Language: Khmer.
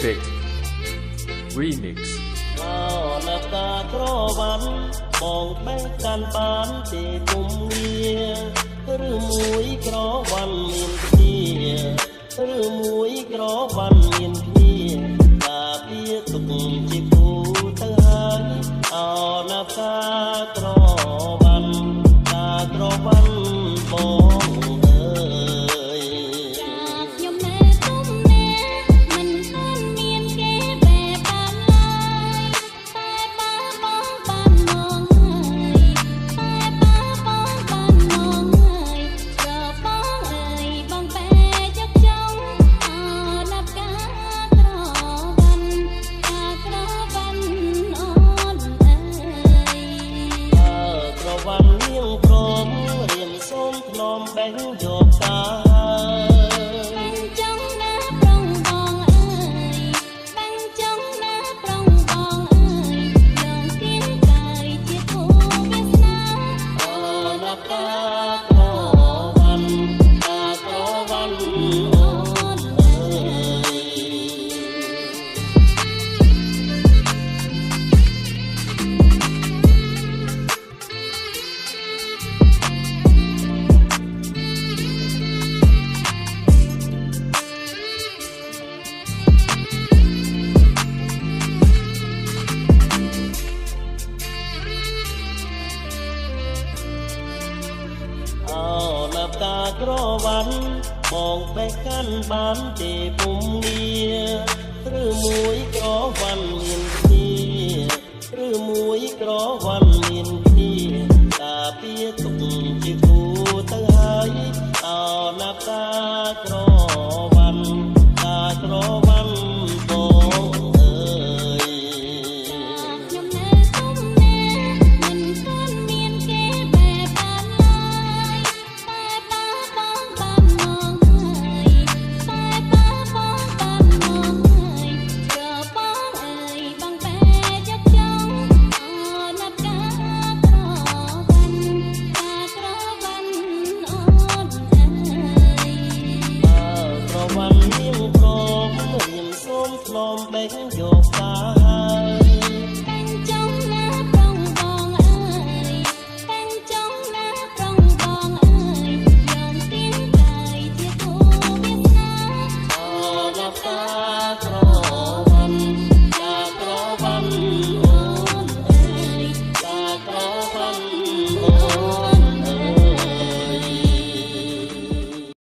Bit Remix អោណាប់កាក្រវ៉ាន់បងបេះកាន់បានទេពុំងារឬមួយក្រវ៉ាន់មានគ្នាឬមួយក្រវ៉ាន់មានគ្នាកាពីទុកជាគូទៅហើយអោណាប់កាក្រវ៉ាន់កាក្រវ៉ាន់បងអើយ ខ្ញុំនៅទុំណាមិនទាន់មានគេបែបបានឡើយតែបើបងបានមកហើយតែបើបងបានមកហើយក៏បងអើយបងបែយកចង់អណាប់កាក្រវ៉ាន់កាក្រវ៉ាន់អូនអើយ អើក្រវ៉ាន់នាងព្រមរៀមសូមធ្នមបេះយកកា បាញ់ចង់ណាប្រងបងអើយបាញ់ចង់ណាប្រងបងអើយលងគៀងកាយជាគូវាសនា អូណាប់កាក្រវ៉ាន់កាក្រវ៉ាន់អូនអើយ អោណាប់កាក្រវ៉ាន់បងបេះកាន់បានទេពុំងារឬមួយក្រវ៉ាន់មានគ្នាឬមួយក្រវ៉ាន់មានគ្នាតាពីទុកជាគូទៅហើយអោណាប់កាក្រវ៉ាន់កាក្រវ៉ាន់បងអើយ ខ្ញុំនៅទុំណាមិនទាន់មានគេបែបបានឡើយតែបើបងបានមកហើយតែបើបងបានមកហើយក៏បងអើយបងបែយកចង់អណាប់កាក្រវ៉ាន់កាក្រវ៉ាន់អូនអើយ បើក្រវ៉ាន់នាងព្រមរៀមសូមធ្នមបេះយកកា